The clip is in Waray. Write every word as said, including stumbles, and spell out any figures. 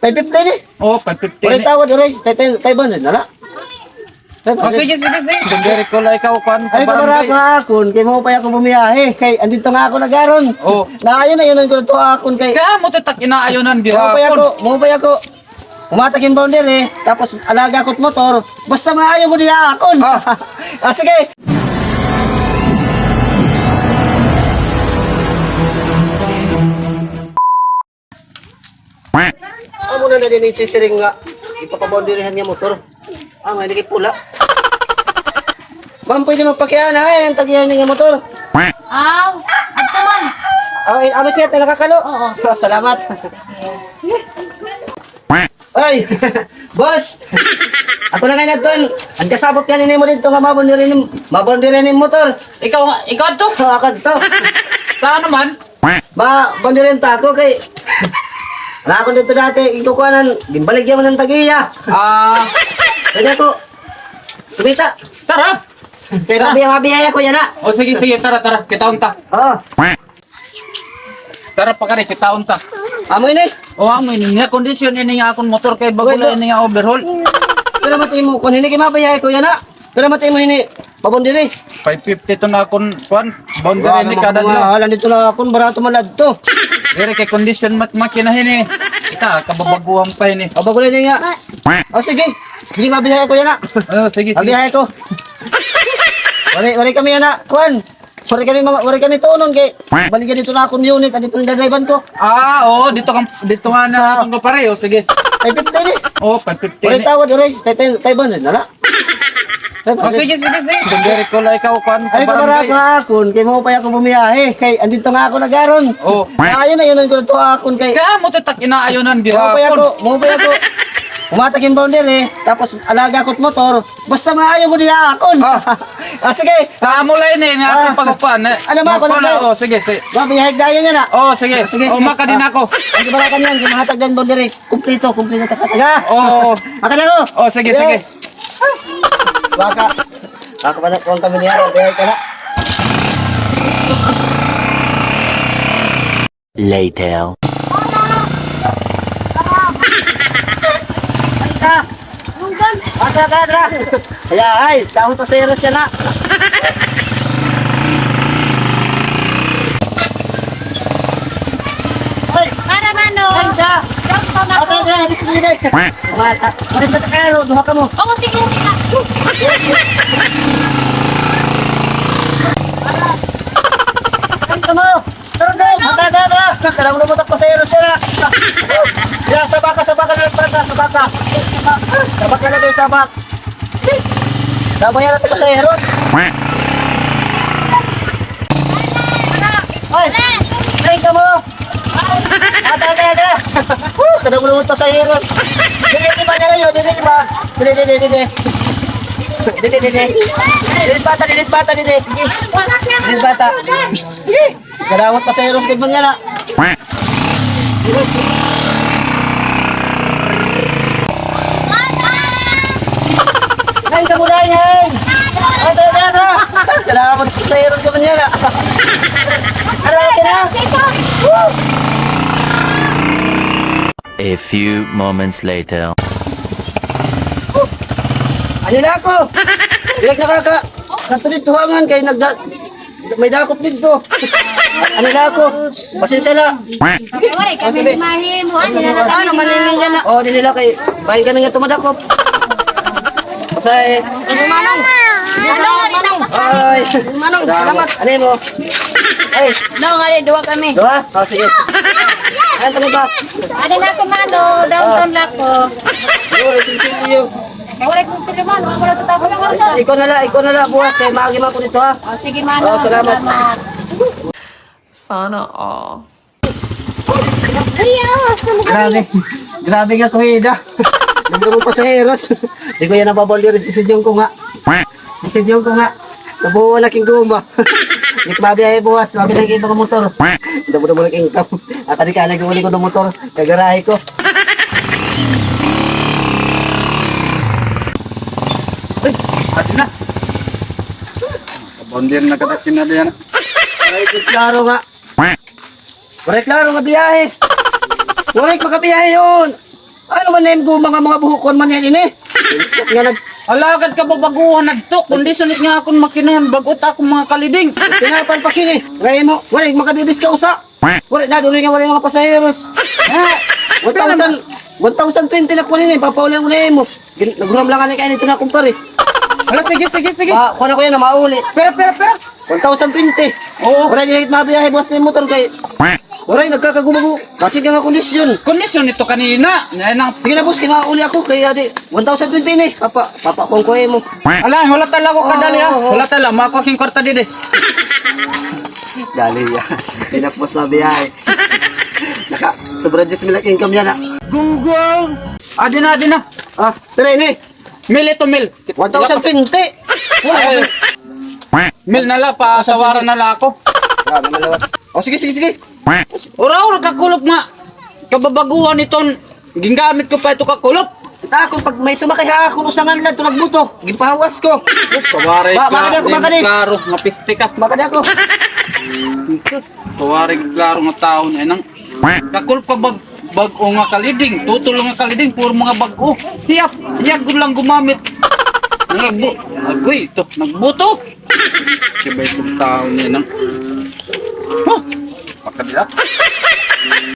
Five fifty ni? Oh, five fifty ni. Waray tawad, waray. Five, five, five hundred na la. O, sige, sige, sige. Diri ko la ikaw, kuan, ay, kabarangay. Kabarako nga akon, kay maupay ako bumiyahe. Kay, andito nga ako nag-aron. Oh. Naayon-ayonan ko na to akon kay. Kay amo to tak inaayonan, bihapon. Maupay ako, maupay ako. Humatag hin boundary, tapos alaga ko't motor. Basta maayo ko diha akon. Ah. Ah, sige. Amo na na dinhi si Siring nga ipapaboundarihan nga motor. Ah, may nagipula. Ma'am, pwede magpakiana, ay, an tag-iya nga motor. Aw, adto man. Aw, eh, amo siya, nakakalo? Oo. Salamat. Ay, boss. Ako na kay nadton. An kasabot ka nimo didto nga maboundary ni, maboundary ni motor. Ikaw nga, ikaw adto? Oo, ako adto. Sa ano man? Ma, boundary ta ako kay. Wala ako didto dati, ikukuanan, ginbaligya man an tag-iya. Ah. Pwede ako. Kumita. Tara. Kay mabiya-, mabiyahe ako yana. O, sige, sige, tara, tara. Kitaon ta. Oo. Tara pa kari, kitaon ta. Amo ini? O, amo ini. Nga kondisyon ini nga akon motor kay bago la ini nga overhaul. Pero mati mo, kun ini kay mabiyahe ko yana. Pero mati mo ini, paboundary. Five fifty to na akon, kuan, boundary ni kada adlaw. Hala, dito na akon, barato man adto. Diri kay kondisyon mat-, makina hini. Kita, kababaguhan pa hini. O, bago la ini nga. O, sige. Sige, mabiyahe ko yana. O, sige, sige. Mabiyahe ko. Waray, waray kami yana. Kuan. Waray kami mga, waray kami tuonon kay baligya dito na akon unit, dito na drive-an ko. Ah, oo, dito kang, dito nga na akon pare, o, sige. Five fifty ni. O, five fifty ni. Waray tawad, waray. Five, five, five hundred na la. O, sige, sige, sige. Diri ko la ikaw, kuan, ay, kabarangay. Kabarako nga akon, kay maupay ako bumiyahe. Kay, andito nga ako nag-aron. O. Naayon-ayonan ko na to akon kay. Kay amo to tak inaayonan, bihapon. Maupay ako, maupay ako. Humatag hin boundary, tapos alaga ko't motor. Basta maayo ko diha akon. Ah. Ah, sige. Ah, amo la ini nga akon pag-upan, eh. Ano ba, ako na, o, sige, sige. Ba, biyahig dayon yana. O, sige. O, sige, sige. Makadi na ako. Ang baraka niyan, kay mahatag dan boundary. Kumpleto, kumpleto ta kataga. Oo. Makadi ako. O, sige, sige. Baka. Baka pala, kuwan kami niya. Biyahig ka na. Later. Atra, atra, atra. Ay, ay, damo pasaheros yana. Ay, para mano. Ay, da. Atra, atra, atra. Mata, mata, mata, duha kamo. Oo, sige, sige. Ay, kamo. Tara, tara, tara. Kadamo na mo ta pasaheros yana. Ya, sabaka, sabaka na, sabaka, sabaka. Sabaka na, sabaka. Damo yana ta pasaheros. Ay, ay, kamo. Ada, ada, ada. Woo, kadamo na mo ta pasaheros. Didi, didi ba na rayo, didi ba? Didi, didi, didi. Didi, didi. Didi bata, didi bata, didi. Didi bata. Kadamo ta pasaheros gud man yana. Ay, kamuray, ay. Ay, tara, tara, tara. Kadamo ta pasaheros gud man yana. Tara, okay na. Woo! A few moments later. Ano na ako? Direk nakaka-, katulid tuhangan kay nagda-, may dakop didto. Ano na ako? Pasensya na. Waray kami mahimo, ano na lang. Ano, maniningga na. O, di nila kay, bahin kami nga tumadakop. Pasay. Manong. Salamat, Manong. Ay. Manong, salamat. Ano mo? Ay. No, nga, duha kami. Duha? O, sige. Ano pa ba? Ano na ako, Mano? Downtown lang ko. Yo, resinsilyo. Kay wala kong siliman, wala ko tapos. Ikaw na la, ikaw na la, buwas kay maagi man ko dito, ha? O, sige, Mano. O, salamat. Salamat. Sana all. Grabe. Grabe nga kuhida. Libre mo pasaheros. Di ko yana babawal diri si Sidyong ko nga. Si Sidyong ko nga. Nabuo na king guma. Di ko mabiyahe buwas. Mabiyahe king mga motor. Damo-damo na king income. At tadi ka nag-uli ko ng motor. Kagarahe ko. Ay, adi na. Kabondir na katakin na diyan. Ay, klaro nga. Waray klaro nga biyahe. Waray makabiyahe yun. Ano man na imo mga, mga buhokon man yan ini? Nga nag- Alagad ka ba baguhan nagtok? Kondisyon it nga akon makinahan, bag-o ta akon mga kaliding. Pinapan pa kini. Ngay mo, wala, makabibis ka usa. Wala na, duloy nga wala mga pasaheros. Ah, one thousand, one thousand twenty na ko nini, papauli ko na imo. Gin-, naghuram lang ani kay nito na kumpare. Hala, sige, sige, sige. Pa, kuha na ko yan, mauli. Pera, pera, pera. One thousand twenty. Oo. Wala, dili mabiyahe, buwas na yung motor kay. Wala, nagkakagumago. Kasi nga kondisyon. Kondisyon ito kanina. Yan ang... Sige na, boss, kinauli ako. Kaya di, one thousand twenty ni. Papa, papa, kung kuha mo. Ala, wala tala ko kadali, ha? Oo, oo. Wala tala, makuha king kwarta didi. Dali, yes. Pinapos mabiyahe. Naka, sobra diyes mil ang income yan, ha? Gunggong! Adi na, adi na. Ah, pero ini. Mil ito, mil. One thousand twenty. Ay. Mil na la, patawaran na la ako. Grabe man naman. O, sige, sige, sige. Ura, ura, kakulop nga. Kababaguhan iton. Gingamit ko pa ito kakulop. Ita ako, pag may sumakay ha akon usangan la, ito nagbuto. Ginpahawas ko. Kawaray, ba, makadi ako, makadi. Klaro, mapiste ka. Makadi ako. Jesus, kawaray, klaro nga tawo niya nang. Kakulop ka bag-, bag-o nga kaliding, tutol nga kaliding, puro mga bag-o. Hiyap, hiyap gud lang gumamit. Nagbu-, agoy, ito, nagbuto. Siya ba itong tao niya nang? Huh? Makadila.